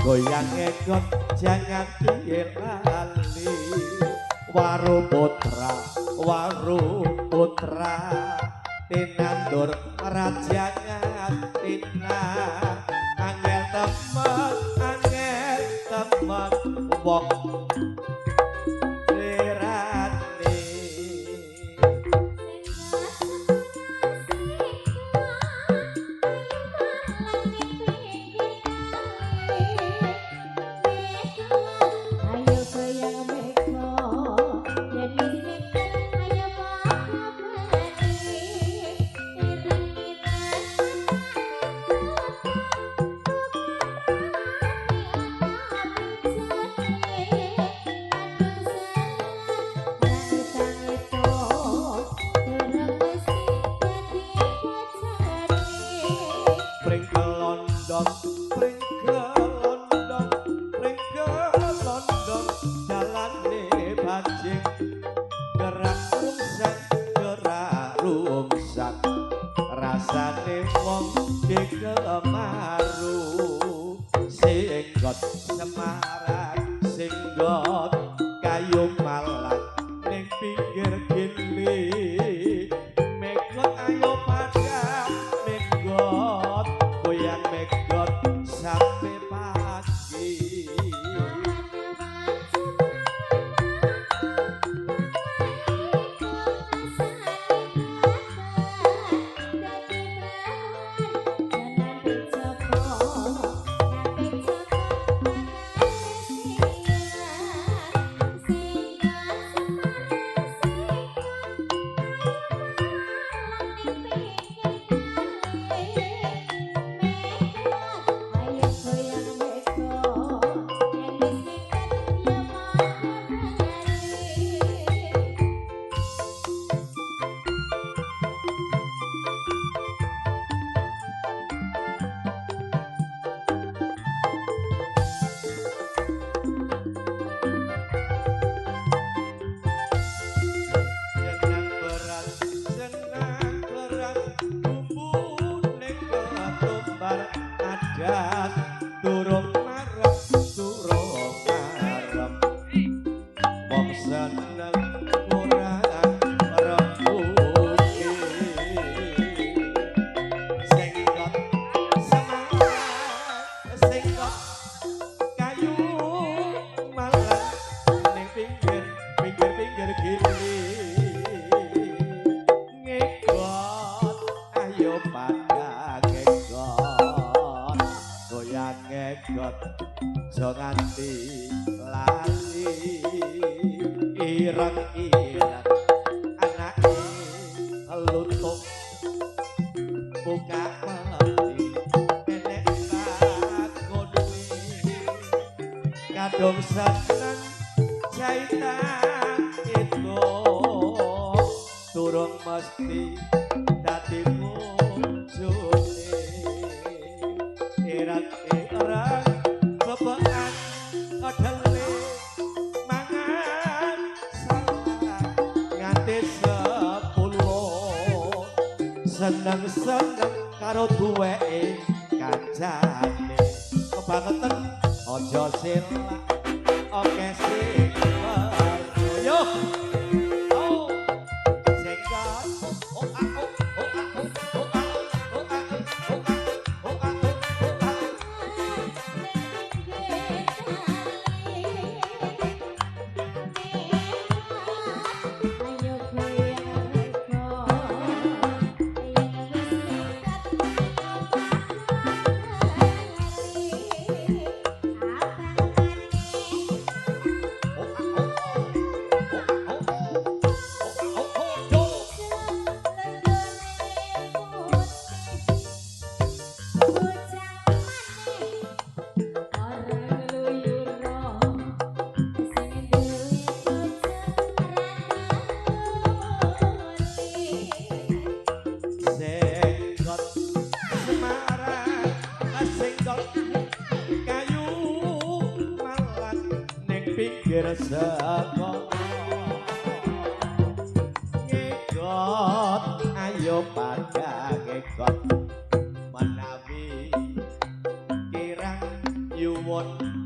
Goyang ngegot jangan lali. Waru putra, waru putra, tinandur raja Ngatina. Angel temen wong lirane. Ayo goyang meko yen wis mepet ayo padha bali ireng-ireng Pring kelondong, pring kelondong, pring kelondong, jalane bajing gerak rungsak, gerak rungsak, rasane wong dikemaru. Singgot Semarang, singgot kayu Malang ning pinggir gili. Megot ayo padha megot, goyang megot sampai pagi. Ayo goyang meko yen wis mepet ya padha bali. Senang beras, senang beras, bumbune ketumbar adas, durung marem, durung marem. Wong seneng kurang rembuke. Senggot Semarang, senggot kayu Malang ning pinggir, pinggir, pinggir gili. Ngegot ayo padha ngegot, goyang ngegot aja nganti lali. Ireng-ireng anake lutuk buka peti enek takone, kadung seneng jaitan itu durung mesti dadi bojone. Ireng-ireng bebekan kedele mangan salah nganti 10, seneng-seneng karo duweke kancane. Kebangetan aja selak oke sing weruh. Yo. Oh. Senggot. Oh ah oh oh ah oh oh ah oh ah oh ah oh ah oh ah. Ayo goyang meko yen wis mepet ayo padha bali abang maneh. Oh ah oh oh ah oh oh oh oh do. Senggot Semarang, senggot kayu Malang ning pinggir segara. Ngegot ayo padha ngegot, menawi kirang yuwa. Kliwon.